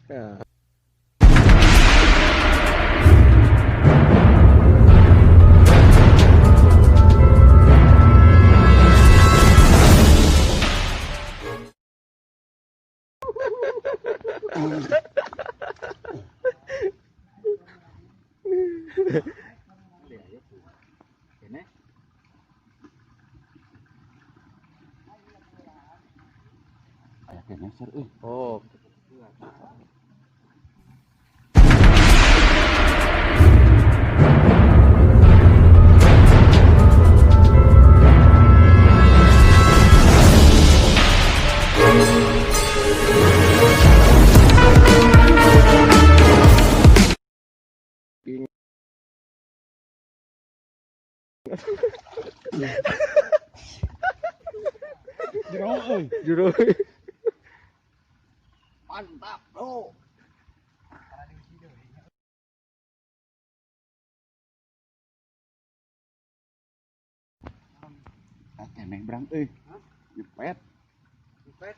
Ya. Kene. Aya keneh ser euy. Oh. Jero euy. Jero. Mantap, bro. Ah, keneh brang euy. Nyepet. Nyepet.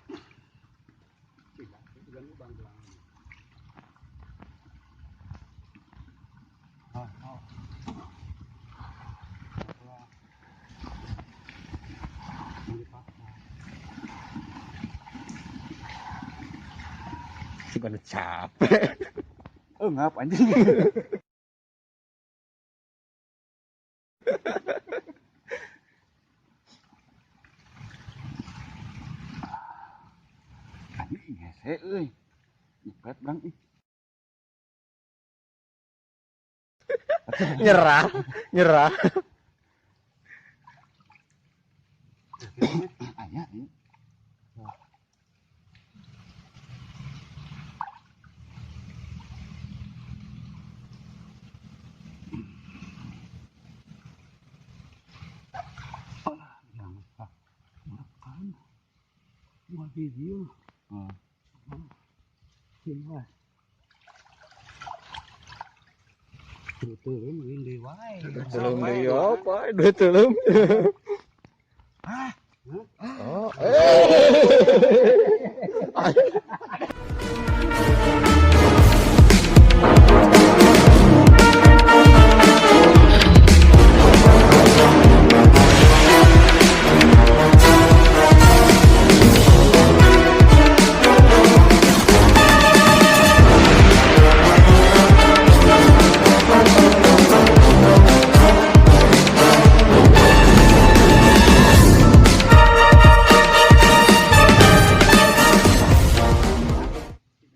Bukan capek. Ngap anjing. Anjing hese euy. Nyepet brang ih. Nyerah, nyerah. Aya ieu. Dua video. Sini Belum deui apa, duit belum. Hah? Oh, eh.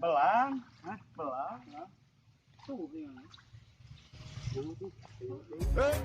Belang, hah? Belang. Tuh, ini. Eh.